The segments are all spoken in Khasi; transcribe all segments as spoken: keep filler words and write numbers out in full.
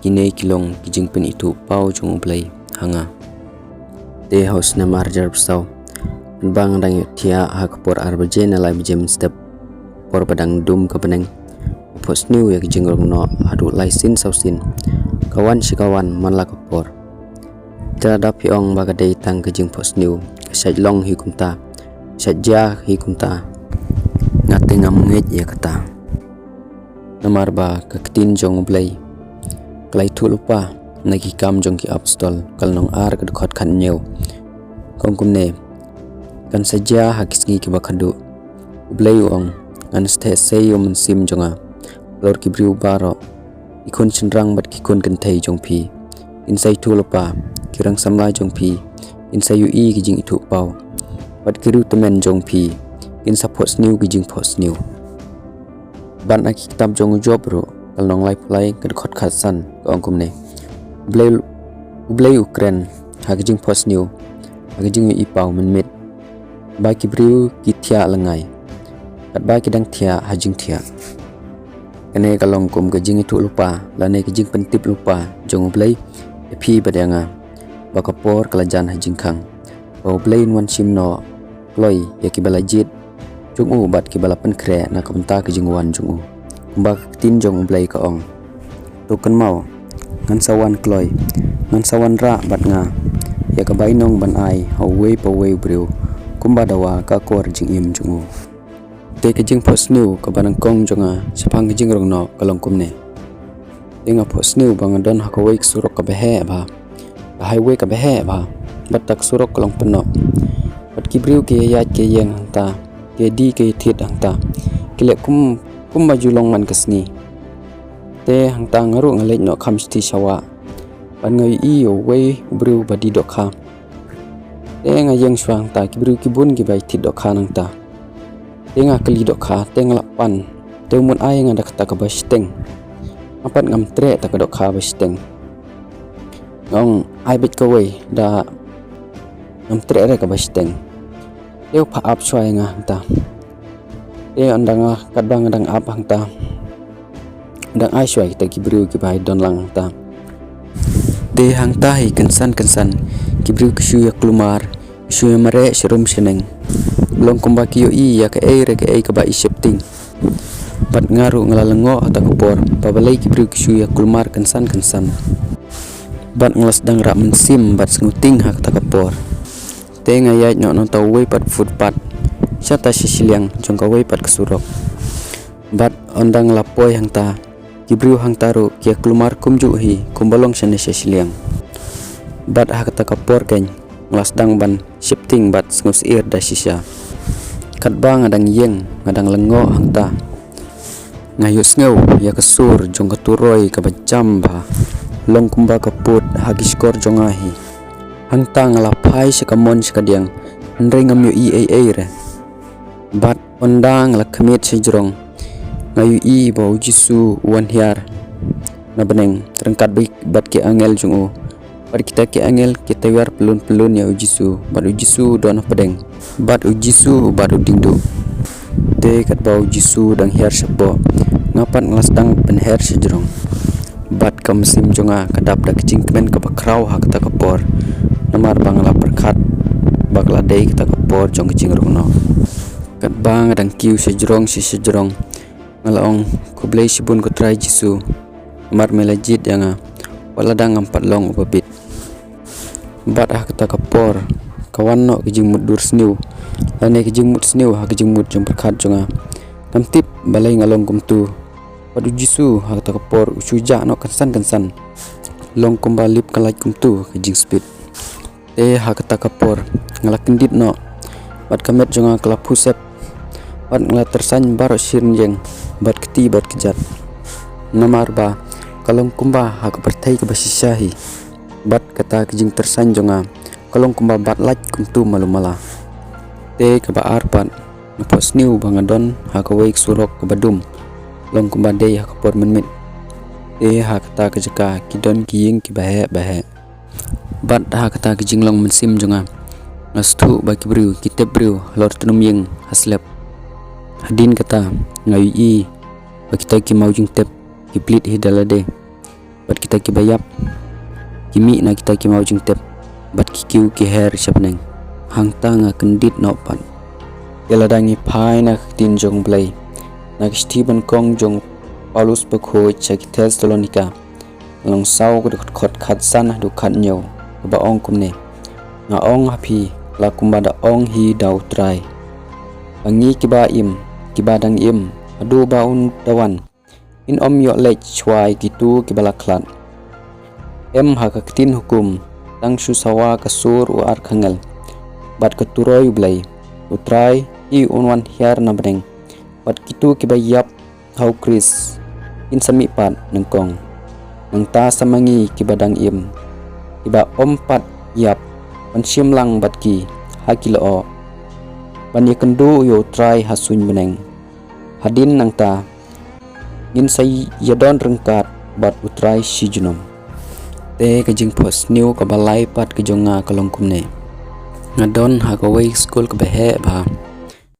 kine ki long ki jingpynithuh paw jong U Blei ha nga. Te ha u snem ar hajar arphew saw, katba nga dang ïohthiah ha ka por ar baje ne lai baje mynstep, por ba dang dum ka bneng, ka phohsniew ïa ka jingrong noh haduh lai sien saw sien, ka wan shi ka wan man la ka por. Te lada phi ong ba ka dei tang ka jingphohsniew, ka shait long hi kumta, shait jia hi kumta, nga te ngam ngeit ïa kata. Namar ba ka ktien jong U Blei ka la ïathuh lypa na Ki Kam jong ki Apostol, ka lynnong ar, ka dkhot khathynñiew, ka ong kumne: Kan sa jia ha ki sngi kiba khatduh, U Blei u ong, ngan sa theh sei ïa U Mynsiem jong nga halor ki briew baroh. Ki khun shynrang bad ki khun kynthei jong phi kin sa ïathuh lypa, ki rangsamla jong phi kin sa ïohi ki jingithuh paw, bad ki riewtymmen jong phi kin sa phohsniew ki jingphohsniew. Bad na ki kitab jong u Job ruh, ka lynnong laiphew lai, ka dkhot khatsan, ka ong kumne: U Blei, U Blei u kren ha ka jingphohsniew, ha ka jingïohi paw mynmiet, ba ki briew ki thiah lyngngai, katba ki dang thiah ha jingthiah. Kane ka long kum ka jingïathuh lypa lane ka jingpyntip lypa jong U Blei ïa phi bad ïa nga, ba ka por ka la jan ha jingkhang, ba U Blei un wan shim noh kloi ïa kiba la jied jong u bad kiba la pynkhreh na ka bynta ka jingwan jong u. Kumba ka ktien jong U Blei ka ong: To kynmaw, ngan sa wan kloi, ngan sa wanrah bad nga ïa ka bainong ban ai ha uwei pa uwei u briew, kumba dawa ka akor jingim jong u. Te ka jingphohsniew kaba nyngkong jong nga shaphang ka jingrong noh ka long kumne: Te nga phohsniew ba nga don ha kawei ka surok kaba heh bha, ka highway kaba heh bha, bad kata ka surok ka long pynnoh, bad ki briew ki ïaid ki ïeng hangta, ki die ki thied hangta, ki leh kum, kumba ju long man ka sngi. Te hangta nga ruh nga leit noh kham shithi sha wah, bad nga ïohi ïa uwei u briew ba die dohkha. Te nga ïeng shuwa hangta, ki briew ki bun kiba thied dohkha nangta. Te nga kylli dohkha, te nga lah pan, te u mut ai nga da kata kaba shiteng. Nga pat ngam treh ta ka dohkha ba shiteng. Nga ong ai beit kawei, da ngam treh re kaba shiteng. Te u phah ap shuwa ïa nga hangta. Te ynda nga, katba nga dang ap hangta, dang ai shuwa kita ki briew kiba ïadon lang hangta. Te hangta hi kynsan kynsan ki briew ki shu ïa kulmar, ki shu ïa mareh sharum shaneng, long kumba ki ïohi ïa kaei re kaei kaba i sheptieng. Bad nga ruh nga la lyngngoh ha kata ka por ba balei ki briew ki shu ïa kulmar kynsan kynsan. Bad nga la sdang rah mynsiem bad sngewtieng ha kata ka por. Te nga ïaid noh na uta uwei pat footpath, shata sha shiliang jong kawei pat ka surok. Bad ynda nga la poi hangta, ki briew hangta ruh ki ïa kulmar kumjuh hi kumba long shane sha shiliang. Bad ha kata ka por keiñ nga la sdang ban sheptieng bad sngewsyier da shisha. Katba nga dang ïeng, nga dang lyngngoh hangta, nga ïohsngew ïa ka sur jong ka turoi kaba jam bha, long kumba ka pud ha ki shkor jong nga hi. Hangta nga la phai sha kamon sha kadiang, hynrei ngam ïohi ei ei re. Bad ynda nga la khmih shajrong, nga ïohi ba U Jisu u wan hiar na bneng ryngkat bad ki angel jong u. Bad kita ki angel ki tyrwa pyllun pyllun ïa U Jisu, bad U Jisu u don hapdeng, bad U Jisu u bat u diengduh. Te katba U Jisu u dang hiar shapoh, nga pat nga la sdang pynhiar shajrong. Bad ka mynsiem jong nga ka dap da ka jingkmen kaba khraw ha kata ka por, namar ba nga la pyrkhat ba ka la dei kata ka por jong ka jingrong noh. Katba nga dang kiew shajrong shi shajrong, nga la ong, Khublei shibun ko Trai Jisu, namar me la jied ïa nga wat lada ngam pat long uba bit. Bad ha kata ka por ka wan noh ka jingmut dur sniew, lane ka jingmut sniew ha ka jingmut jingpyrkhat jong nga. Ngam tip balei nga long kumtu. Bad U Jisu ha kata ka por u shu jah noh kynsan kynsan, long kumba lip ka light kumtu ka jingspit. Te ha kata ka por nga la kyndit noh, bad ka met jong nga ka la phuh sep, bad nga la tyrsain baroh shi rynïeng, bad kti bad kjat. Namar ba ka long kumba ha ka pyrthei kaba shisha hi, bad kata ka jingtyrsain jong nga ka long kumba bat light kumtu malu mala. Te kaba ar pat, nga phohsniew ba nga don ha kawei ka surok kaba dum, long kumba dei ha ka por mynmiet. Te ha kata ka jaka ki don ki ïing kiba heh ba heh. Bad ha kata ka jinglong mynsiem jong nga, nga sngewthuh ba ki briew ki tep briew halor tnum ïing ha slep. Hadien kata nga ïohi ba kita ki maw jingtep ki plied hi da lade. bad kita kiba ïap ki mih na kita ki maw jingtep, bad ki kiew ki her sha bneng. Hangta nga kyndit noh pat. Te lada ngi phai na ka ktien jong U Blei, na ka shithi ba nyngkong jong u Paulus bakhuid sha ki Thessalonika, lynnong saw, ka dkhot khatsan haduh khathynñiew, kaba ong kumne: Nga ong ha phi, la kumba da ong hi da U Trai, ba ngi kiba im, kiba dang im, haduh ba un da wan, ngin ym ïoh leit shuwa ïa kito kiba la khlad. Em ha ka ktien hukum, tang shu sawa ka sur u archangel, bad ka turoi U Blei, U Trai hi un wan hiar na bneng, bad kito kiba ïap ha U Khrist kin sa mih pat nyngkong. Nangta sa ma ngi kiba dang im, kiba ym pat ïap, ban shim lang bad ki ha ki lyoh, ban ïakynduh ïa U Trai ha suiñ bneng. Hadien nangta ngin sa ïadon ryngkat bad U Trai shi junom. Te ka jingphohsniew kaba lai pat ka jong nga ka long kumne: Nga don ha kawei ka skul kaba heh bha.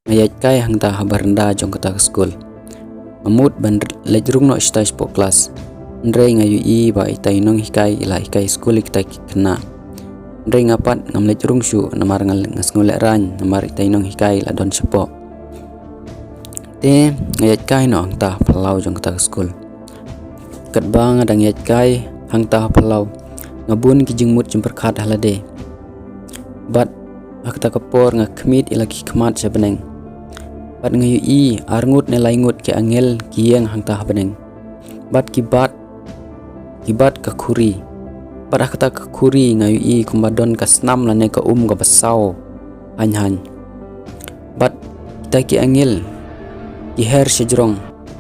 Nga ïaid kai hangta ha baranda jong kata ka skul. Nga mut ban leit rung noh shatai shapoh klas, hynrei nga ïohi ba itai i nonghikai i la hikai skul ïa kita ki khynnah. Hynrei nga pat ngam leit rung shuh namar nga, nga sngew lehraiñ namar itai i nonghikai i la don shapoh. Te nga ïaid kai noh hangta ha phyllaw jong kata ka skul. Katba nga dang ïaid kai hangta ha phyllaw, nga bun ki jingmut jingpyrkhat ha lade. Bad ha kata ka por nga khmied ïa la ki khmat sha bneng. Bad nga ïohi arngut ne laingut ki angel ki ïeng hangta ha bneng, bad ki bat, ki bat ka khuri. Bad ha kata ka khuri nga ïohi kumba don ka snam lane ka um kaba saw haiñ haiñ. Bad kita ki angel ki her shajrong,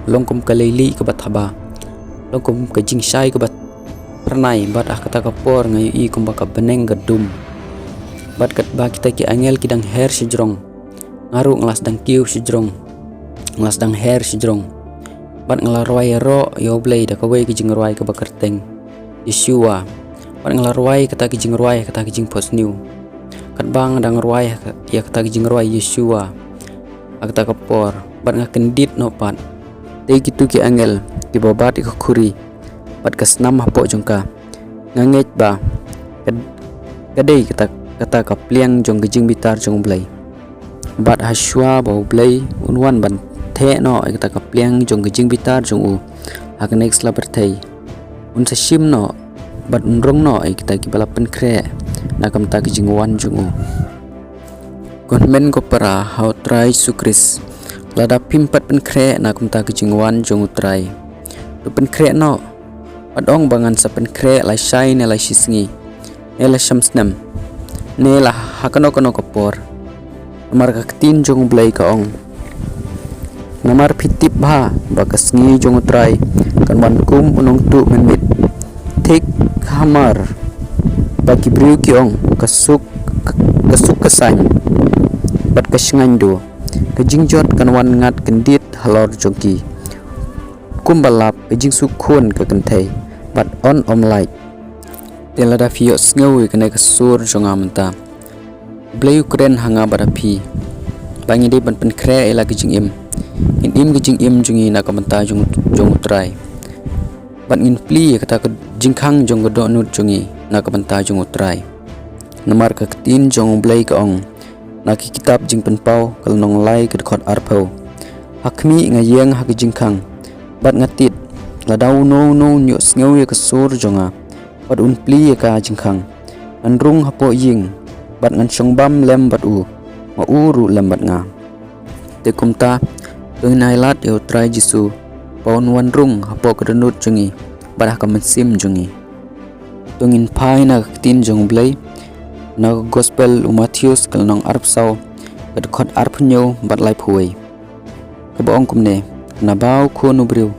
long kum ka leilieh kaba thaba, long kum ka jingshai kaba phyrnai. Bad ha kata ka por nga ïohi kumba ka bneng ka dum. Bad katba kita ki angel ki dang her shajrong, nga ruh nga la sdang kiew shajrong, nga la sdang her shajrong. Bad nga la rwai ïaroh ïa U Blei da kawei ka jingrwai kaba kyrteng Yeshua. Bad nga la rwai kata ka jingrwai ha kata ka jingphohsniew. Katba nga dang rwai ha ka, ïa kata ka jingrwai Yeshua ha kata ka por, bad nga kyndit noh pat. Te kito ki angel kiba bat ïa ka khuri bad ka snam hapoh jong ka, nga ngeit ba ka, ka dei kata, kata ka pliang jong ka jingbitar jong U Blei. Bad ha shuwa ba U Blei un wan ban theh noh ïa kata ka pliang jong ka jingbitar jong u ha kane ka sla pyrthei, un sa shim noh bad un rung noh ïa kita kiba la pynkhreh na ka bynta ka jingwan jong u. Ko hynmen ko para ha U Trai Jisu Khrist, lada phim pat pynkhreh na ka bynta ka jingwan jong U Trai, to pynkhreh noh. Bad ym ba ngan sa pynkhreh lashai ne lashisngi, ne lashem snem, ne la ha kano kano ka por. Namar ka ktien jong U Blei ka ong: Namar phi tip bha ba ka sngi jong U Trai kan wan kum u nongtuh mynmiet. Thik hamar ba ki briew ki ong, ka suk, ka suk ka saiñ bad ka shngaiñ duh, ka jingjot kan wan ngat kyndit halor jong ki. Kumba lap ka jingsuk khun ka kynthei, bad yn ym lait. Te lada phi ïohsngew ïa kane ka sur jong nga mynta, U Blei u kren ha nga bad ha phi ba ngi dei ban pynkhreh ïa la ka jingim. Ngin im ka jingim jong ngi na ka bynta jong, jong U Trai. Bad ngin plie ïa kata ka jingkhang jong ka dohnud jong ngi na ka bynta jong U Trai. Namar ka ktien jong U Blei ka ong, na ki kitab Jingpynpaw ka lynnong lai ka dkhot arphew: Ha khmih nga ïeng ha ka jingkhang, bad nga tied, lada uno uno un ïohsngew ïa ka sur jong nga, bad un plie ïa ka jingkhang, ngan rung hapoh ïing, bad ngan shong bam lem bad u, ma u ruh lem bad nga. Te kumta, to ngin ailad ïa U Trai Jisu ba un wan rung hapoh ka dohnud jong ngi bad ha ka mynsiem jong ngi. To ngin phai na ka ktien jong U Blei na ka Gospel u Mathaios ka lynnong arphew saw, ka dkhot arphew hynñiew bad laiphew wei, kaba ong kumne: Naba u Khun u briew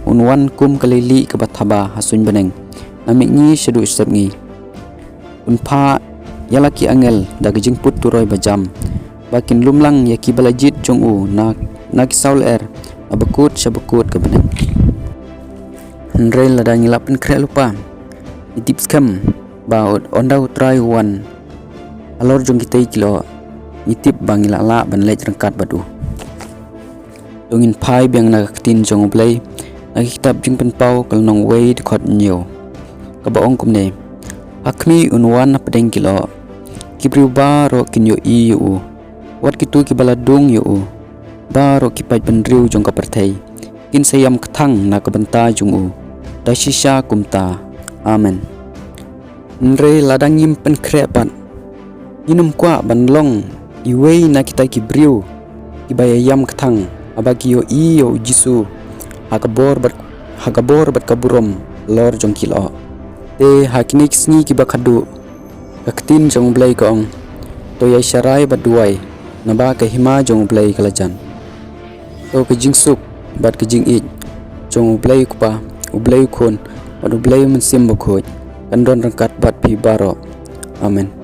un wan kum ka leilieh kaba thaba ha suiñ bneng na mihngi shaduh sepngi. Un phah ïa la ki angel da ka jingput turoi bajam, ba kin lum lang ïa kiba la jied jong u na, na ki saw lyer, na bakut sha bakut ka bneng. Hynrei lada ngi la pynkhreh lypa, ngi tip skhem ba ynda U Trai u wan halor jong kitei ki lyoh, ngi tip ba ngi la lah ban leit ryngkat bad u. To ngin phai biang na ka ktien jong U Blei na Na ka kitab Jingpynpaw ka lynnong wei dkhot hynñiew, kaba ong kumne: Ha khmih un wan hapdeng ki lyoh. Ki briew baroh kin ïohi ïa u, wat kito kiba la dung ïa u. Baroh ki paidbynriew jong ka pyrthei kin sa ïam kthang na ka bynta jong u da shisha kumta. Amen. Hynrei lada ngim pynkhreh pat, ngin ym kwah ban long iwei na kita ki briew kiba ïa ïam kthang haba ki ïohi ïa u Jisu ha ka bor bad, ha ka bor bad ka burom halor jong ki lyoh. Te ha kine ki sngi kiba khadduh, ka ktien jong U Blei ka ong: To ïai sharai bad duwai, naba ka hima jong U Blei ka la jan. To ka jingsuk bad ka jingïeit jong U Blei U Kpa, U Blei U Khun bad U Blei U Mynsiem Bakhuid kan don ryngkat bad phi baroh. Amen.